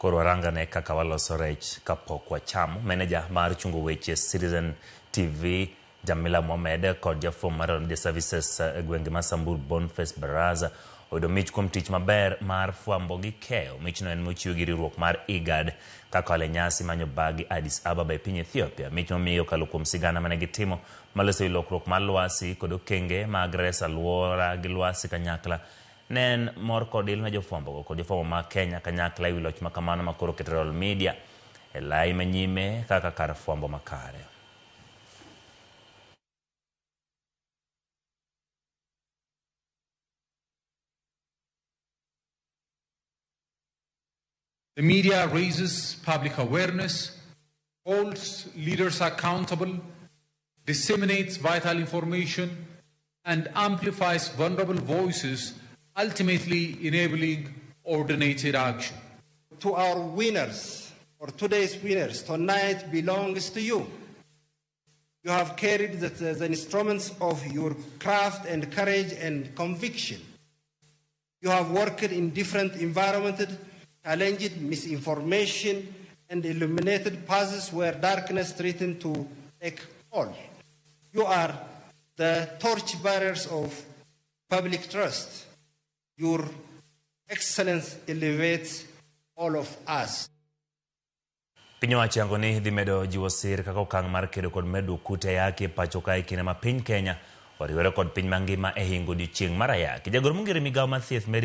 Koro warangane kaka waloso rech kapok wachamo. Meneja mar chungo weche Citizen TV Jamila Mohamed kod jafwambo mar Royal Media Services e gwenge ma Samburu Boniface Baraza oyudo mich kuom tich maber mar fwambo gi keyo. Michno en mochiw gi riwruok mar IGAD kakalo e nyasi manyo bagi Addis Ababa e piny Ethiopia. Mich momigi okalo kuom sigana mane gitimo maloso ewi lokruok mar lwasi kod okenge mag reso aluora gi lwasi kanyakla. Ne en mor kod ilo ne jofwambogo kod jofwambo ma Kenya kanyakla ewi loch makamano ma koro oketo Royal Media e lai manyime kaka kar fwambo makare. The media raises public awareness, holds leaders accountable, disseminates vital information, and amplifies vulnerable voices, ultimately enabling coordinated action. To our winners, or today's winners, tonight belongs to you. You have carried the instruments of your craft and courage and conviction. You have worked in different environments, challenged misinformation, and illuminated paths where darkness threatened to take hold. You are the torch bearers of public trust. Your excellence elevates all of us. Piny owacho yango ni dhi medo jiwo sir kaka okang' mar kedo kod medruok kute ayaki e pacho ka e kinde ma piny Kenya oriwore kod piny mangima e hingo odiochieng' mar ayaki. Jagoro mongere migawo mar thieth Mary